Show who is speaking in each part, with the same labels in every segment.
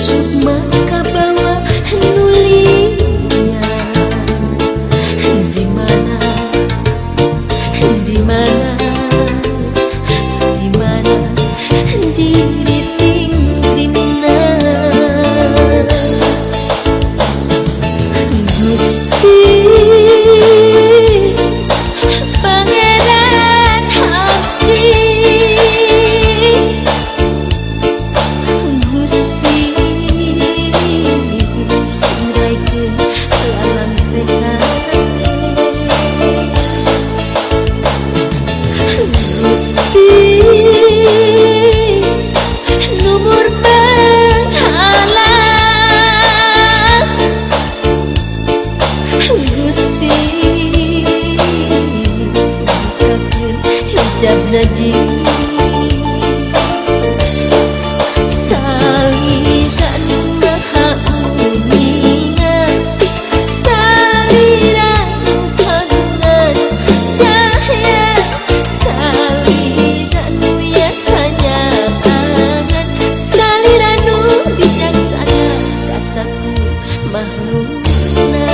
Speaker 1: Sukma kabawa nulinya. Di mana Naji Salira nu maha uninga Salira nu kagungan cahya Salira nu yasanya angan Salira nu bijaksana Kasaku makhlukna.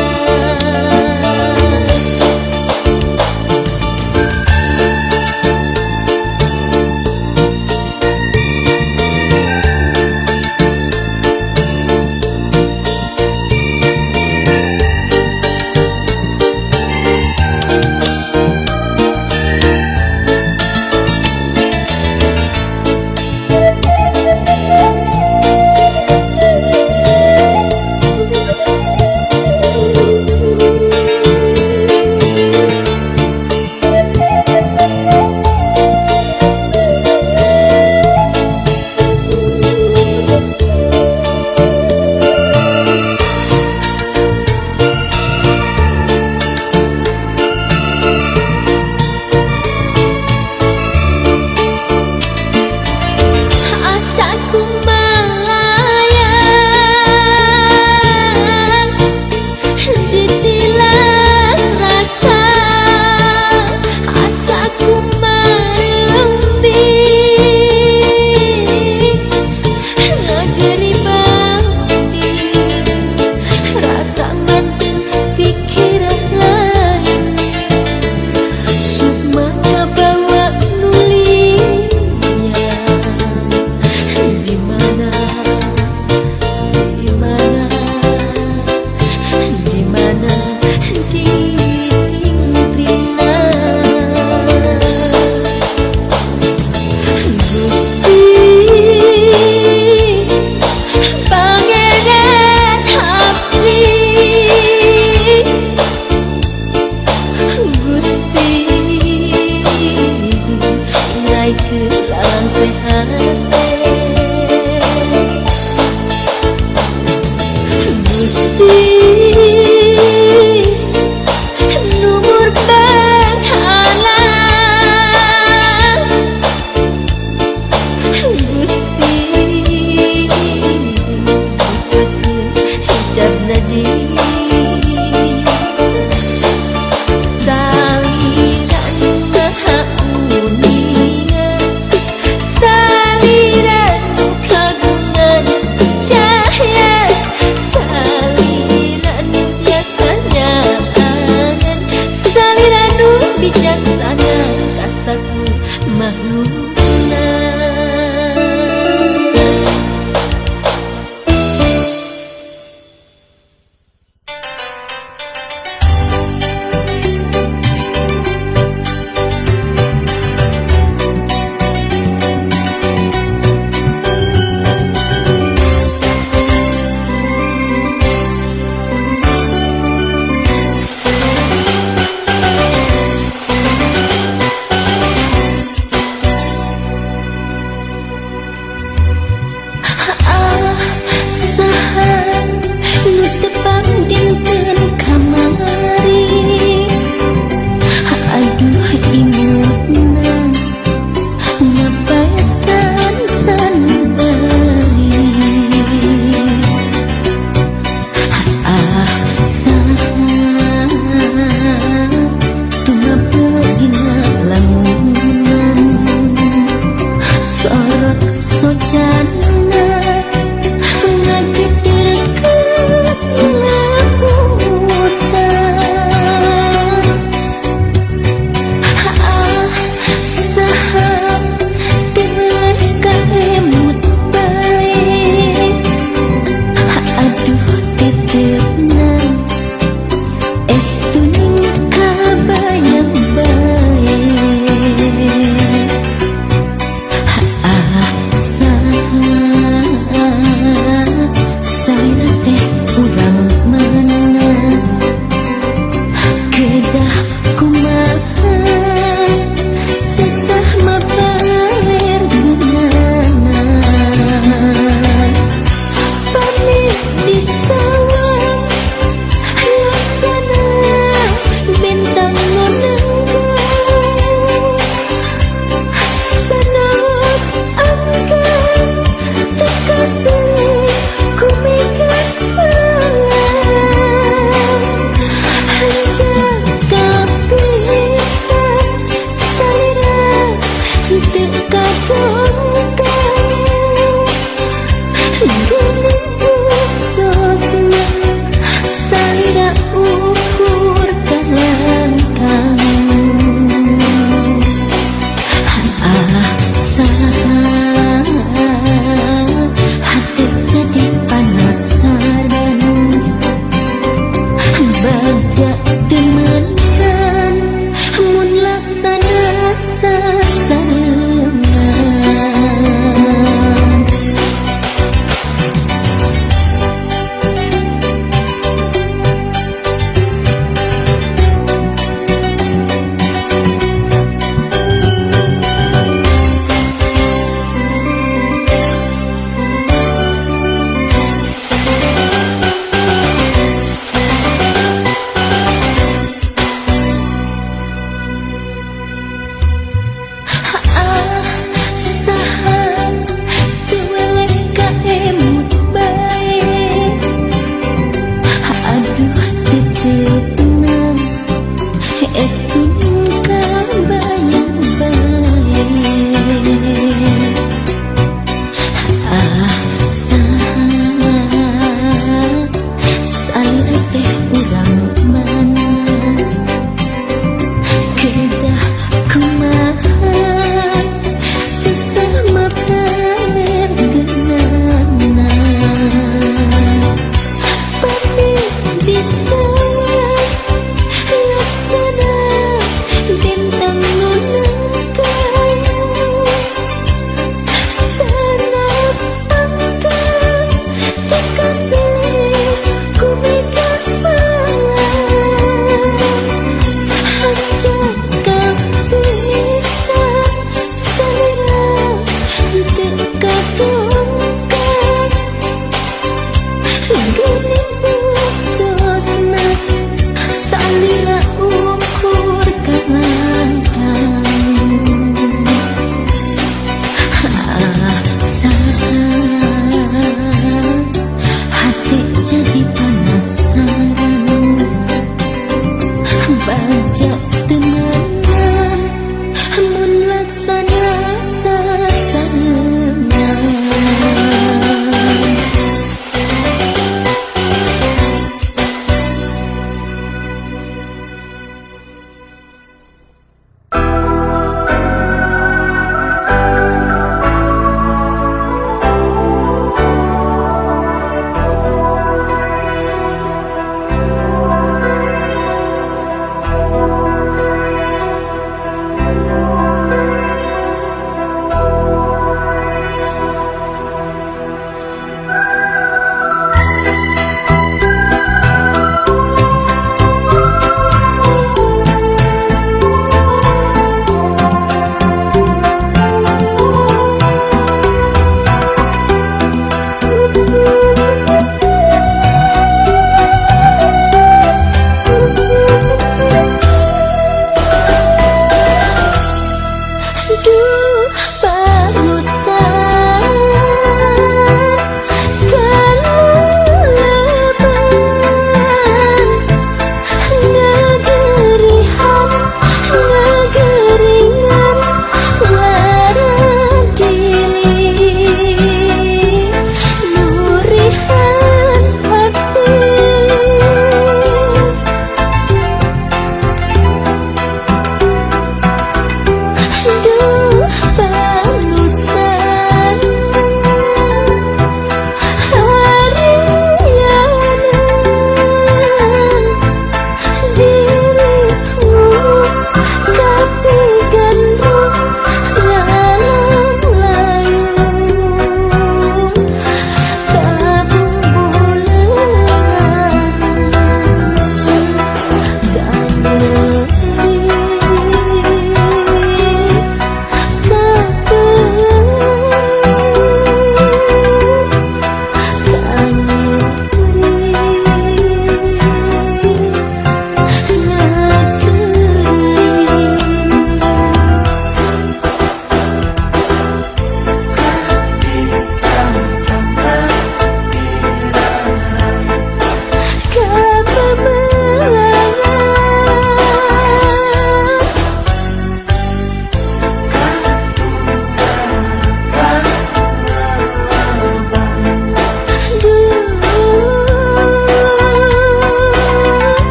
Speaker 1: Asaku melayang ditilang rasa, asaku merembi ngageri batin, rasa manten pikiran lain.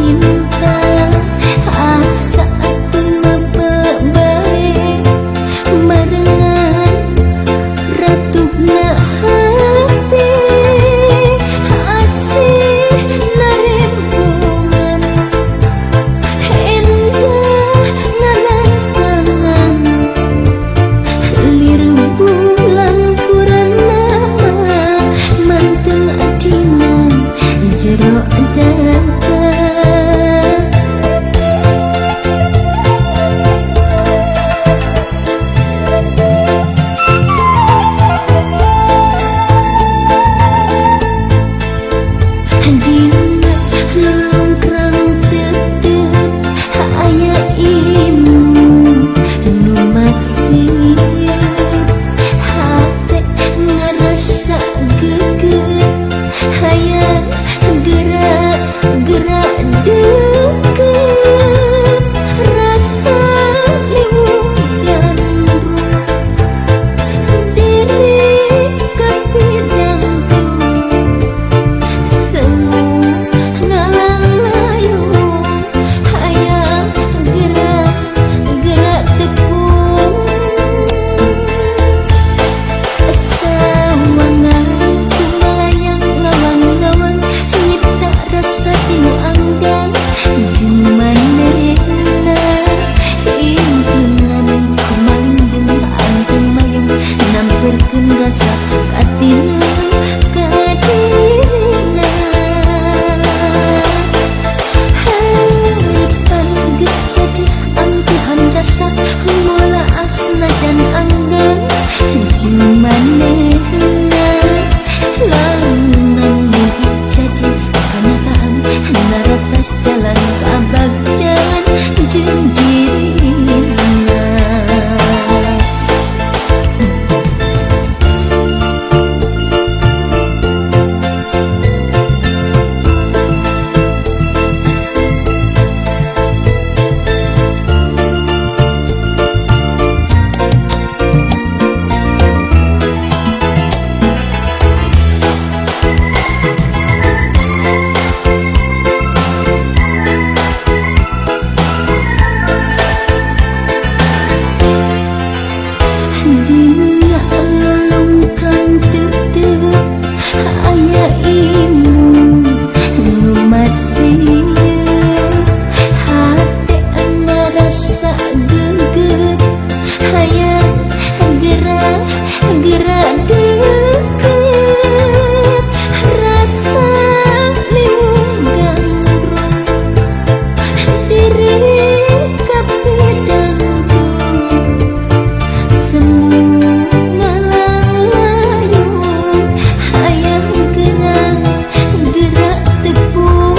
Speaker 1: Cinta asa atuh bae barengan ratuhna hati asih narembungan endah ngarangtangan lir bulan purnama manteng adina jero dada. Dina lungkrang tetep aya imun nu masih hate ngarasa geget hayang gerak gerak deket rasa liwung gandrung diri kapidangtung semu ngalang layung hayang gerak gerak tepung sawangan kumalayang ngawang-ngawang nyipta rasa tinu anggang jeung manehna himpungan kumalindeng anteng mayang namperkeun rasa katina ka dirina. Harapan geus jadi ampihan rasa mola asnajan anggang jeung manehna lamunan mugi jadi kanyataan naratas jalan kabagjan jeung dirina. Dina lungkrang tetep aya imun nu masih hate ngarasa geget hayang gerak gerak deket rasa liwung gandrung diri kapidangtung semu ngalang layung hayang gerak gerak tepung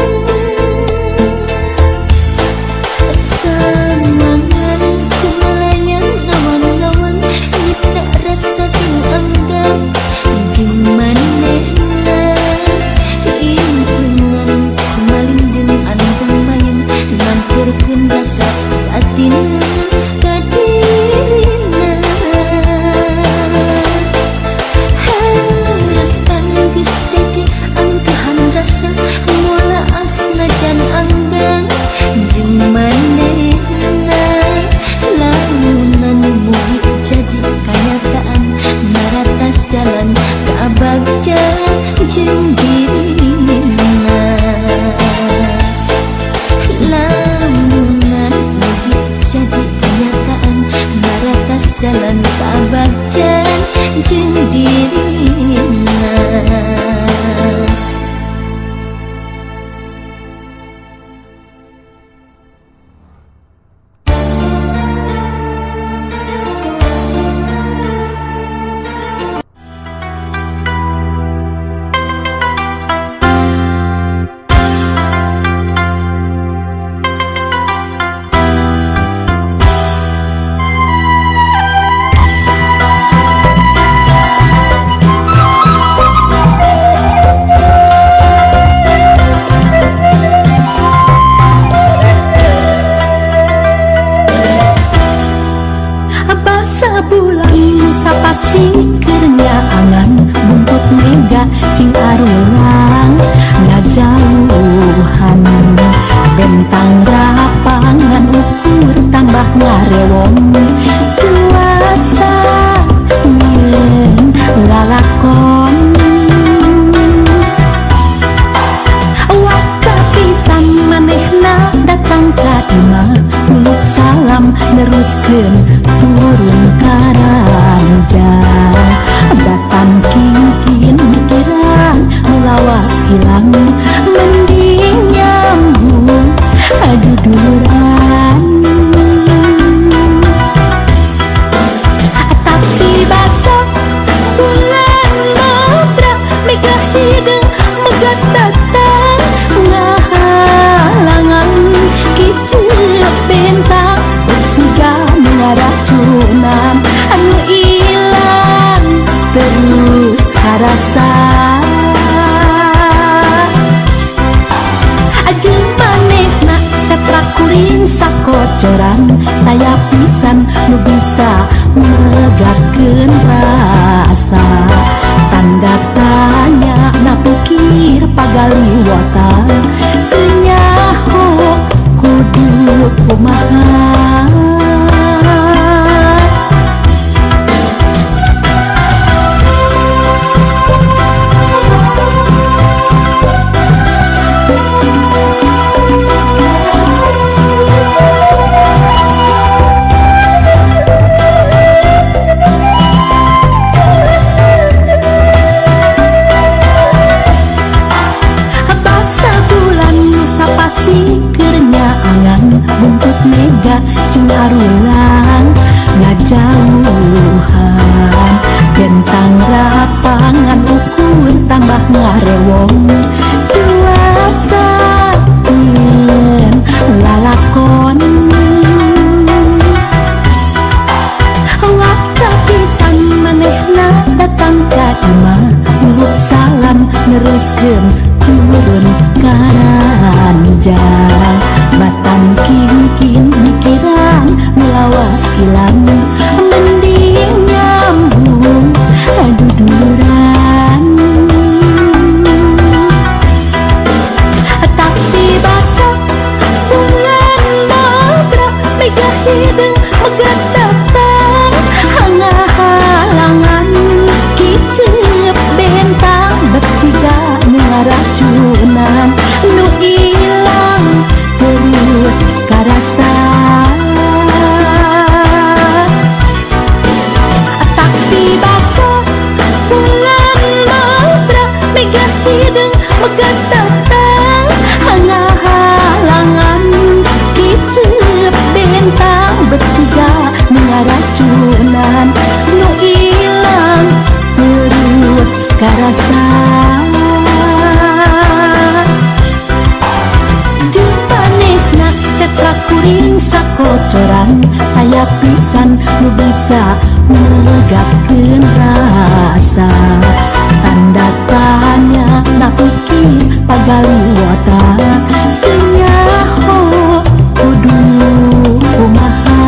Speaker 1: sawangan kumalayang ngawang-ngawang nyipta rasa tinu anggang jeung manehna himpungan kumalindeng anteng mayang namperkeun rasa katina ka dirina. Harapan geus jadi angkahan rasa mola asnajan anggang jeung manehna lamunan mugi jadi kanyataan naratas jalan kabagjan jeung dirina. Lamunan mugi jadi kenyataan naratas jalan kabagjan jeung dirina.
Speaker 2: Sabulan sapasi keur nyaangan buntut mega cing arulang ngajauhan. Bentang rapangan ukur tambah ngarewong Tuasa nyeun lalakon Waktu pisan manehna datang ka imah Muluk salam neruskeun turun karanjang Batan kingkin mikiran nu lawas hilang mending nyambung aduduran. Tapi basah bulan mabra mega hideung megat datang ngahalangan kiceup bentang siga ngaracunan anu ilang terus karasa. Jeung manehna setra kuring sakocoran taya pisan nu bisa megatkeun rasa. Tanda tanya na pikir pagaliwota teu nyaho kudu kumaha. Buntut mega jeung arulang ngajauhan bentang rapangan ukur tambah ngarewong tuasa nyeun lalakon. Waktu pisan manehna datang ka imah muluk salam neruskeun turun karanjang Batan kingkin mikiran nu lawas hilang mending nyambung aduduran. Tapi basah bulan mabra mega hideung megat datang ngahalangan kiceup bentang bet siga nu ngaracunan nu ilang terus karasa. Tapi basah bulan mabra mega hideung megat datang ngahalangan kiceup bentang bet siga nu ngaracunan nu ilang terus karasa. Setra kuring sakocoran taya pisan nu bisa megatkeun rasa. Tanda tanya na pikir pagaliwota teu nyaho kudu kumaha.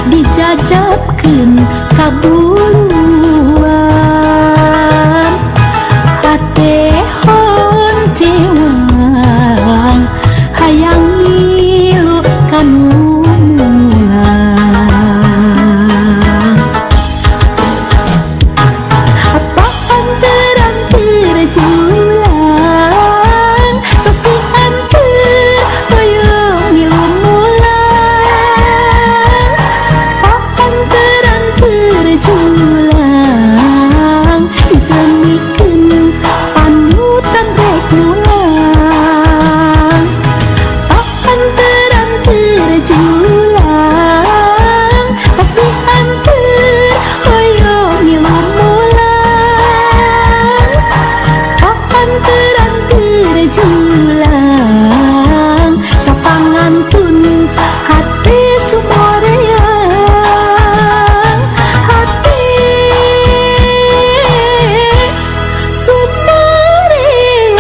Speaker 2: Dijajabkeun kabuluan hate honcewang hayang milu kanu mulang. Papanteran terjulang tos dianteur hoyong milu mulang. Papanteran terjulang ditemikeun panutan rek mulang. Papanteran terjulang tos dianteur hoyong milu mulang. Papanteran terjulang sapangantun hate sumoreang, hate sumoreang.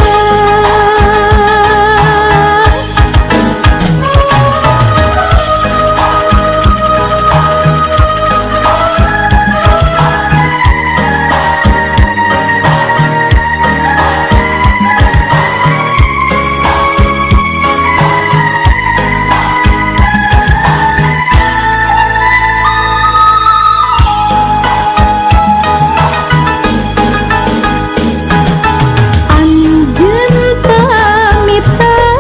Speaker 2: Anjeun pamitan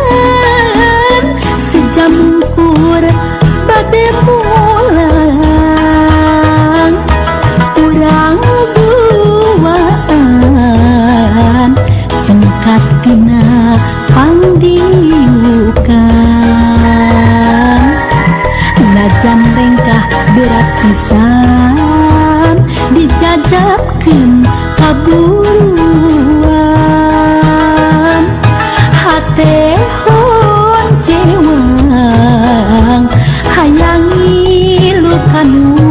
Speaker 2: sejamkur bade mulang, urang duaan cengkat tina pangdiukan. Najan rengkah berat pisan dijajabkeun kaburuan hate honcewang hayang ngilu kanu